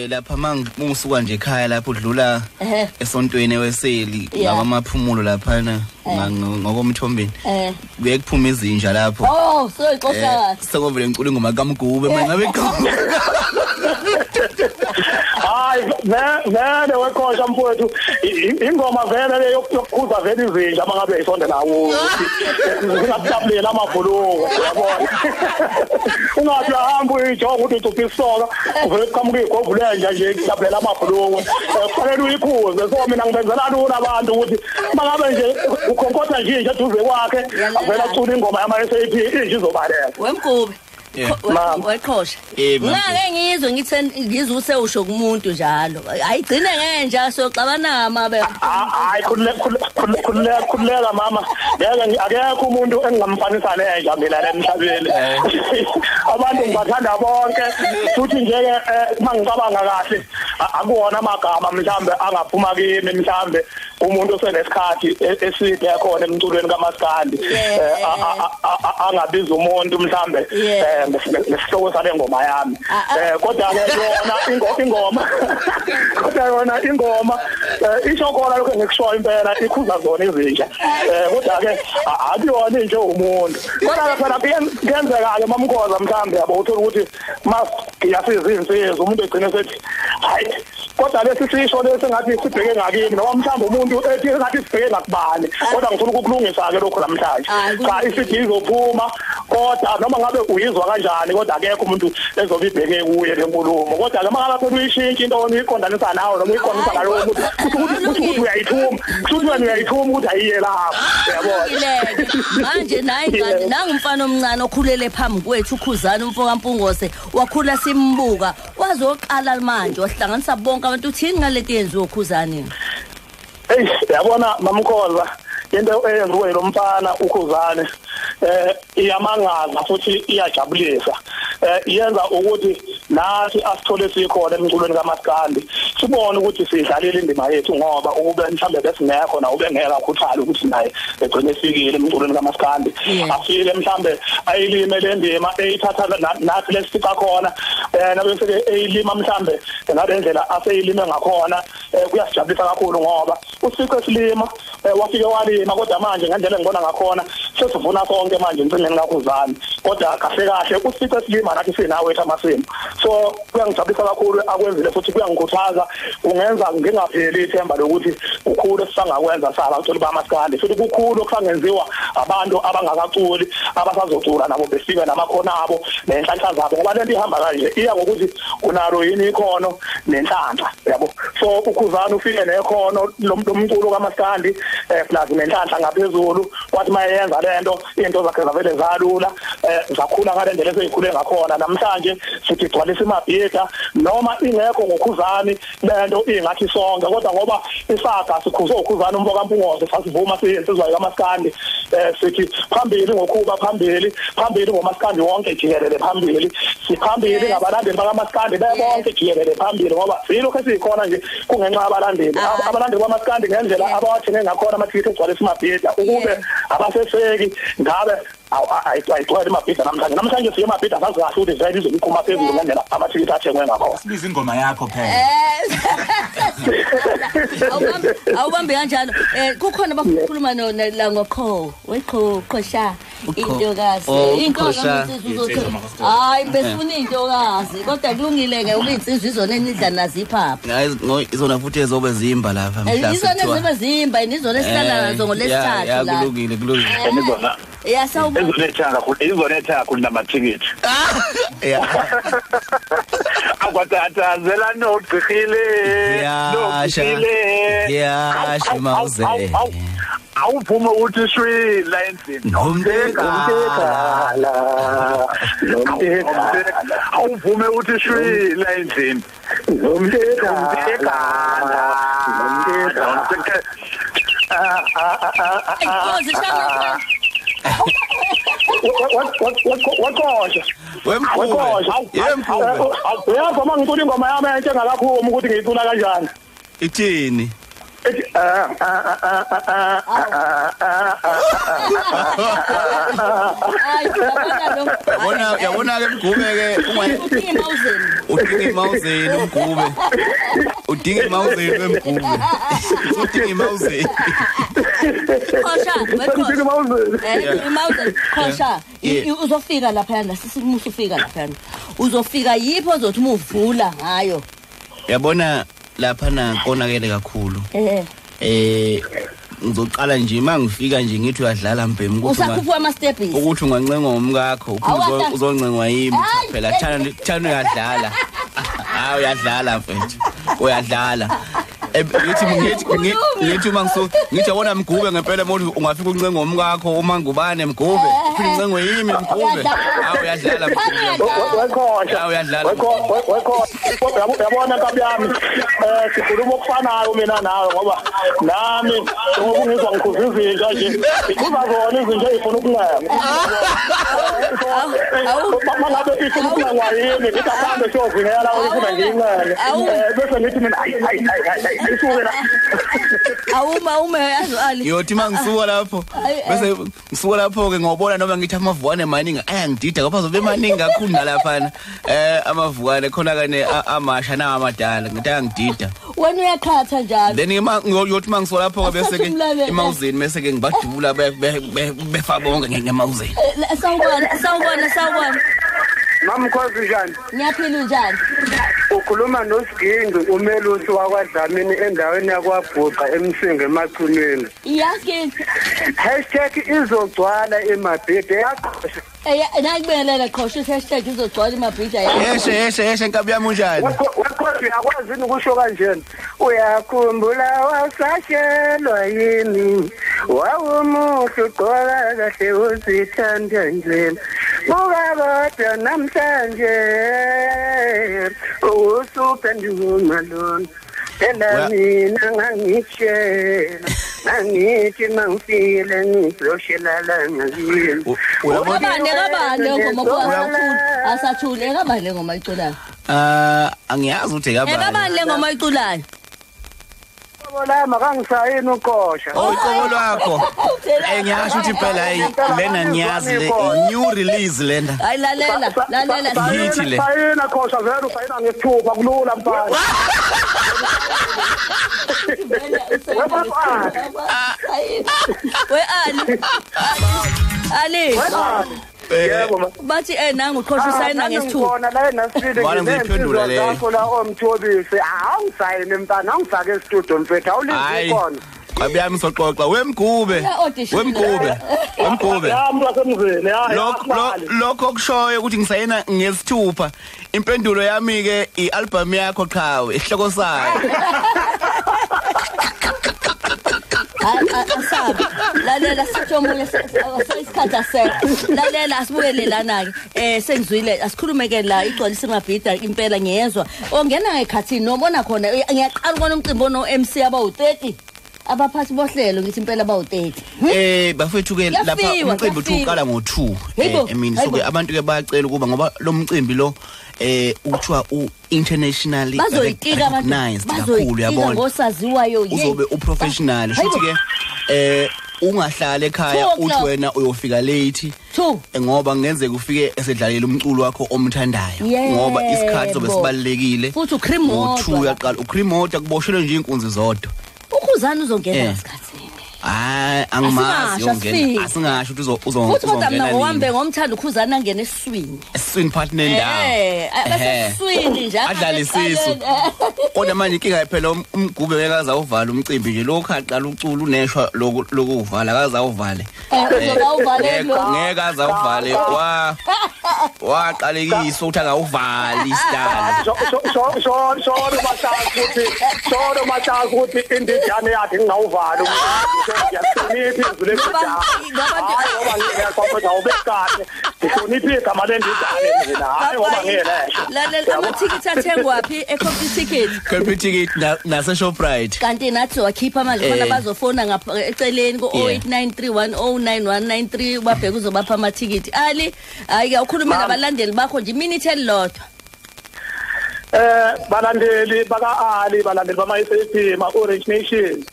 Lapha mangisuka nje ekhaya lapho udlula esontweni weseli ngamaphumulo lapha na ngokomthombeni kuye kuphuma izinja lapho. Oh, so ixosha. Sekovele ngicula ingoma kaMgube mina ngabe hayi vele wekhosha mfowethu ingoma vele le yokukhuza vele izinja mangabe isondela kuwo zingakujabulela amabhuluko uyabona. Ungathi uyahamba uyijonga ukuthi ucupha isoka uvele uqhamuka igovu lenja nje kujabulela amabhuluko kufanele uyikhuze. So mina ngibenzela lula abantu ukuthi mangabe nje ukhonkotha nje inja eduze kwakhe avela acula ingoma yama-SAP inja izobaleka. Wemgube weqhosha ngake ngizwe ngithe ngizwe usewusho kumuntu njalo ayigcine ngenja soxabana amabe. Hayi khululeka mama, ngeke akekho umuntu engingamfanisa nenja mina la emhlabeni. Abantu ngibathanda bonke futhi nje ke mangicabanga kahle akuwona amagama mhlambe angaphuma kimi mhlambe umuntu osenesikhathi eside khona emculweni kaMaskandi angabiza umuntu mhlambe ngesihloko sale ngoma yami. Kodwa ke yona ingoma kodwa yona ingoma isho khona lokho engikushoyo impela ikhuza zona izinja. Kodwa ke akuyona nje umuntu. Kodwa phela kuyenzeka ke mamkhoza mhlambe yabo uthola ukuthi masiyasiza insizwa umuntu egcine sethi hayi kodwa lesi sisho lesi ngathi sibheke ngakini noma mhlawumbe umuntu ethi ngathi sibheke ngakubani kodwa ngifuna ukukulungisa ke lokho namhlanje. Cha isithi izophuma kodwa noma ngabe uyizwa kanjani kodwa akekho umuntu ezobe ibheke kuye lenkulumo. Kodwa noma ngabe phela uyishintsha into oyiqondanisa nawe noma uyiqondisa nalowo muntu ukuthi uyayithuma kusho wena uyayithuma ukuthi ayiye lapho uyabona. Manje nayi ngane nangumfana omncane okhulele phambi kwethu uKhuzani umfo kaMpungose wakhula simbuka wazoqala manje wahlanganisa bonke abantu. Uthini ngalento yenziwe uKhuzani? Hey yabona mamkhoza into eyenziwe lo mfana uKhuzani iyamangaza futhi iyajabulisa. Iyenza ukuthi nathi asithole sikhona emculweni kaMaskandi sibone ukuthi sidlalile indima yethu ngoba ukube mhlambe besingekho na ube ngeke akhuthale ukuthi naye egcine efikile emculweni kaMaskandi afike mhlambe ayilime le ndima eyithatha nathi lesifika khona nabese eyilima mhlambe ngalendlela aseyilime ngakhona. Kuyasijabulisa kakhulu ngoba usiqe silima wafike walima kodwa manje ngendlela engibona ngakhona sesivuna sonke manje insingeni kaKhuzani kodwa kahle kahle usiqe silima nathi sinawe ethu amasimu. So kuyangijabulisa kakhulu akwenzile futhi kuyangikhuthaza kungenza ngingapheli ithemba lokuthi kukhulu esisangakwenza saba bamaskandi futhi kukhulu okusangenziwa abantu abangakaculi abasazocula nabo befika namakhono abo nenhlanhla zabo ngoba lento ihamba kanje iya ngokuthi unalo yini ikhono nenhlanhla yabo. So uKhuzani ufike nekhono lomculo kaMaskandi plus nenhlanhla ngaphezulu kwathi mayenza lento into zakhe zavele zalula zakhula ngalendlela eseyikhule ngakhona. Namhlanje sithi gcwalisa imabhida noma ingekho ngoKhuzani lento ingathi sonke kodwa ngoba isaga sikhuze uKhuzani umfo kaMpungose sasivuma siyinsizwa kaMaskandi sithi phambili ngokhuba phambili phambili ngoMaskandi wonke jikelele phambili siphambili ngabalandeli bakaMaskandi bebonke jikelele phambili ngoba silokho esikhona nje kungenxa yabalandeli abalandeli bakaMaskandi ngendlela abawathenge ngakhona amathikithi ogcwalisa imabhida ukube abaseseki ngabe ayigcwele imabhida namhlanje siye emabhida sazi kahle ukuthi vele izokuqhuma phezulu ngendlela amathikithi athengwe ngakhona. Sibiza ingoma yakho phela. Awubambe kanjalo. Kukhona abakhuluma la ngokho weqho qhosha intokazi intokazi uzothi hayi besifuna intokazi kodwa kulungile ke uma insizwa izona enidla nazo iphapha. Hayi izona futhi ezobe zimba lapha mhlawumbe. Izona ezobe zimba izona esihlala nazo ngolesithathu la. Kulungile kulungile. Izona izonetha kakhulu namathikithi. Akwatatazela nogqirhile nogqirhile yasha mawuze awuphuma uthi shwi la endlini nomtekala nomtekala awuvume uthi shwi la endlini nomtekala nomtekala. Waqosha wemkhulu yemkhulu uyava mangicula ingoma yami entsha ngakaphumi ukuthi ngiyicula kanjani ithini. Ethi Yabona, yabona ke Mgube ke, udinga imawuzeni uMgube. Udinga imawuzeni wemgube. Udinga imawuzeni. Qhosha, imawuzeni. Qhosha, uzofika lapha yana, sisimusu ufika lapha yana. Uzofika yipho ozothi umuvula ngayo. Yabona lapha na konakele kakhulu. Ngizoqala nje mangifika nje ngithi uyadlala mbhemu ukuthi usakhuphuka ama steps ukuthi ungancengwa umkakho uzoncengwa yimi phela thana uyadlala. Hayi uyadlala mfethu, uyadlala. Ngithi uma ngithi yabona Mgube ngempela umuntu ungafika uncengwa umkakho uma ngubane Mgube ufika uncengwe yimi Mgube. Hayi uyadlala Mgube, uyadlala. Yabona nkabi yami, sikhuluma okufanayo mina nawe, ngoba nami ngoba ngizwa ngikhuza izinto nje, ngikhuza zona izinto ezifuna ukuncenga. Mangabe ifuna ukuncengwa yimi, ngithi ahambe siyozingela ifuna ngiyincenge, bese ngithi mina hayi hayi hayi isuke la. Awuma ume yazi Ali. Ngiyothi mangisuka lapho bese ngisuka lapho ke ngobona noma ngithi amavuane maningi ayangidida ngoba azobe maningi kakhulu nalaphana. Amavuane khona kane amasha nawo amadala ngithi ayangidida. Wena uyakhatha njalo. Then ngiyothi mangisuka lapho ke bese ke emawuzeni bese ke ngibadubula befa bonke ngemawuzeni. Sawubona, sawubona, sawubona. Mamkhosi njani? Ngiyaphila njani? Ukhuluma noSigindi umelusi wakwaDlamini endaweni yakwaBhuqa eMsinga eMachunwini. Iyasigindi. #izogcwala iMabhida yaqhosha. Nakubingelela qhosha #izogcwala iMabhida. Yeshe yeshe yeshe nkabi yami unjani? Waqhosha uyakwazi ukusho kanjena. Uyakhumbula wasashelwa yini? Wawumuhle ugqoka kahle uzithanda nje. Buka kodwa namhlanje usuphenduka lona. Phela mina ngangitshela ngangithi mangifile ngizoshelala ngakini. Kabani kabani ngoma asathule kabani le ngoma iculayo? Angiyazi ukuthi kabani. Kabani le ngoma iculayo? Lama kangisayini uqosha. Uqobo lwakho. Ngiyasho ukuthi phela hayi lena ngiyazi le new release lena. Hayi lalela, lalela hithi le. Sayina qosha vele usayina ngesithupha kulula mfana. We Ali. Ali. Yebo bathi nangu uqhosha usayina ngesithupha. Khona la nasifile ngiphendula le. Lapho la omthobisi awungisayine mntana awungifake e-studio mfethu awulizwi khona. Qabi yami soxoxa wemgube wemgube wemgube. Lokho kushoyo ukuthi ngisayina ngesithupha impendulo yami ke i-album yakho qhawe isihloko sayo. Asabi lalela sithomuye isikhathi asekho lalela asibukele lana ke sengizwile asikhulume ke la igcwalisa iMabhida impela ngiyezwa ongena ngekhathini nobona khona ngiyaqala ukubona umcimbi ono MC abawu 30 abaphathi bohlelo ngithi impela abawu 30 bafethu ke lapha umcimbi uthi uqala ngo2 emini so ke abantu ke bayacela ukuba ngoba lo mcimbi lo uthiwa u-internationally recognized kakhulu yabona ngosaziwayo uzobe uprofessional futhi ke ungahlala ekhaya uthi wena uyofika late ngoba kungenzeka ufike esedlalela umculo wakho omthandayo ngoba isikhathi sobe sibalekile futhi ucream water uyaqala ucream water kuboshelwe nje inkunzi zodwa ukhuzana uzongena esikhathini. Hayi angimazi yongena asingasho ukuthi uzongena futhi kodwa mina ngowambe ngomthanda ukhuzana angena esiswini esiswini partner nendawo bese esiswini nje adlala isisu kodwa manje inkinga phela umgube ngeke azawuvala umcimbi nje lokho aqala ucula uneshwa lokuvala akazawuvale ngeke azawuvale waqalekiswa ukuthi angawuvali isidala sho mahlasi ukuthi indijane yakhe ngingawuvali ngiyahlonipha izwi lendijane hayi ngoba ngiyakwazi awubekahle ngihlonipha igama lendijane mina hayi ngoba ngiyelesho lalela amathikithi athengwaphi eComputicket Computicket nase Shoprite kanti nathi wakhipha manje khona bazofona ngapha eceleni ku 0893109193 ubabheka uzobapha amathikithi Ali hayi ke ukhulume nabalandeli bakho nje iminute elilodwa. Balandeli baka Ali balandeli bama SAP ma Orange Nation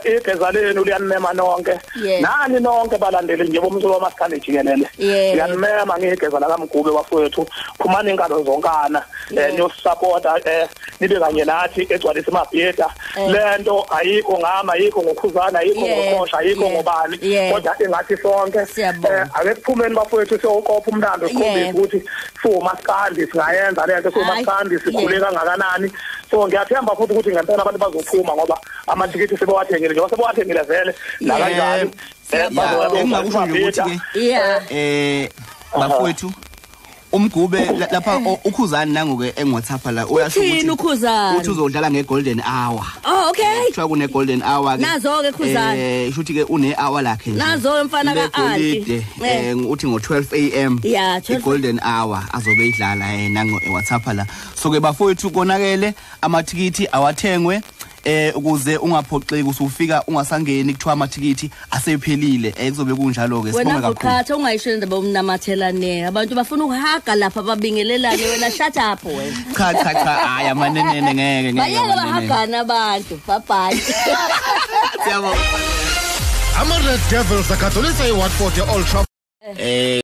Igeza lenu liyanimema nonke. Nani nonke balandeli nje bomculo wamaskandi jikelele. Liyanimema ngigeza la kaMgube bafowethu. Phumani inkalo zonkana niyosupporta nibe kanye nathi egcwalisa imabheda. Lento ayikho ngama, ayikho ngokhuzana, ayikho ngoqosha, ayikho ngobani, kodwa engathi sonke ake siphumeni bafowethu siyoqopha umlando sikhombise ukuthi siwumaskandi singayenza lento, siwumaskandi sikhule kangakanani. So ngiyathemba futhi ukuthi ngempela abantu bazophuma ngoba amathikithi sebewathengile nje, sebewathengile vele la kanjani. Engingakusho nje ukuthi ke bafowethu uMgube lapha uKhuzani nangu ke engiWhatsApp la uyasho ukuthi uKhuzani uthi uzodlala nge-golden hour. Oh okay. Kuthiwa kune golden hour ke. Nazo ke Khuzani. Shuthi ke une hour lakhe nje. Nazo mfana ka-auntie. Uthi ngo-12 am i-golden hour azobe idlala nangu eWhatsApp la. So ke bafowethu konakele amathikithi awathengwe ukuze ungaphoxeki usufika ungasangeni kuthiwa amathikithi asephelile. Kuzobe kunjalo ke, sibonge kakhulu. Wena uqhatha ungayisho indaba umnamathelane, abantu bafuna ukuhaga lapha babingelelane, wena shut up wena. Cha cha cha, hayi amanenene ngeke ngeke. Bayeke bahagana abantu, bye bye. Siyabonga. Ama Red Devils akatholisa iWatford ye-Old Trafford.